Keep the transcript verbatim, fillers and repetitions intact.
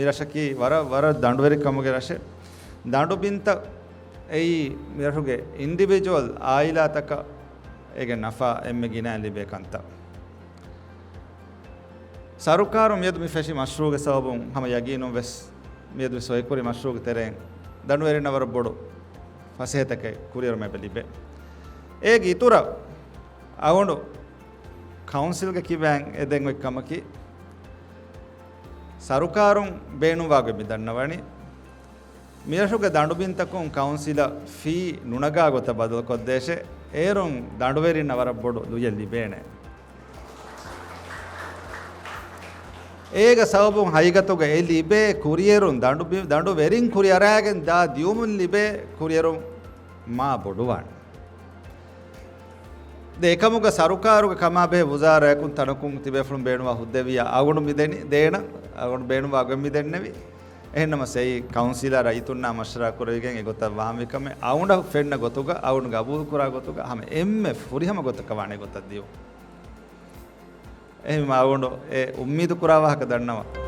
ރަށަކީ ވަރަށް، ވަރަށް ދަނޑުވެރިކަމުގެ ރަށެއް. ދަނޑުބިންތައް އެއީ މިރަށުގެ އިންޑިވިޖުއަލް އާއިލާތަކަށް އޭގެ ނަފާ އެންމެ ގިނައިން ލިބޭ ކަންތައް. ސަރުކާރުން މިއަދު މި ފެށި މަޝްރޫޢުގެ ސަބަބުން ހަމަ ޔަގީނުން ވެސް މިއަދު މި ސޮއިކުރި މަޝްރޫޢުގެ ތެރެއިން ދަނޑުވެރިންނަށް ވަރަށް ބޮޑު ފަސޭހަތަކެއް ކުރިއެރުމެއް ލިބޭ. އޭގެ އިތުރަށް އަޅުގަނޑު ކައުންސިލްގެ ކިބައިން އެދެން އޮތް ކަމަކީ، ސަރުކާރުން ބޭނުންވާގޮތް މި ދަންނަވަނީ، މިރަށުގެ ދަނޑުބިންތަކުން ކައުންސިލަށް ފީ ނުނަގާ ގޮތަށް ބަދަލުކޮށްދޭށޭ، އޭރުން ދަނޑުވެރިންނަށް ވަރަށް ބޮޑު ލުޔެއް ލިބޭނެ. އޭގެ ސަބަބުން ހަގީގަތުގަ އެ ލިބޭ ކުރިއެރުން، ދަނޑު ބި-، ދަނޑުވެރިން ކުރިއަރާގެން ދާ ދިޔުމުން ލިބޭ ކުރިއެރުން މާ ބޮޑުވާނެ. ދެ އެކަމުގަ ސަރުކާރުގެ ކަމާބެހޭ ވުޒާރާއަކުން ތަނަކުން ތިބޭފުޅުން ބޭނުންވާ ހުއްދަވިޔާ އަޅުގަނޑު މި ދެނީ ދޭނަން، އަޅުގަނޑު ބޭނުންވާ ގޮތް މި ދެންނެވި. އެހެންނަމަ ސެއި ކައުންސިލާ ރައްޔިތުންނާ މަޝްވަރާ ކުރެވިގެން އެގޮތަށް ވާންވި ކަމެއް އަޅުގަނޑަށް ފެންނަ ގޮތުގަ، އަޅުގަނޑު ގަބޫލު ކުރާ ގޮތުގަ ހަމަ އެންމެ ފުރިހަމަ ގޮތަކަށް ވާނެ ގޮތަށް ދިޔުން. އެހެން އަޅުގަނޑު އެ އުއްމީދު ކުރާ ވާހަކަ ދަންނަވަން.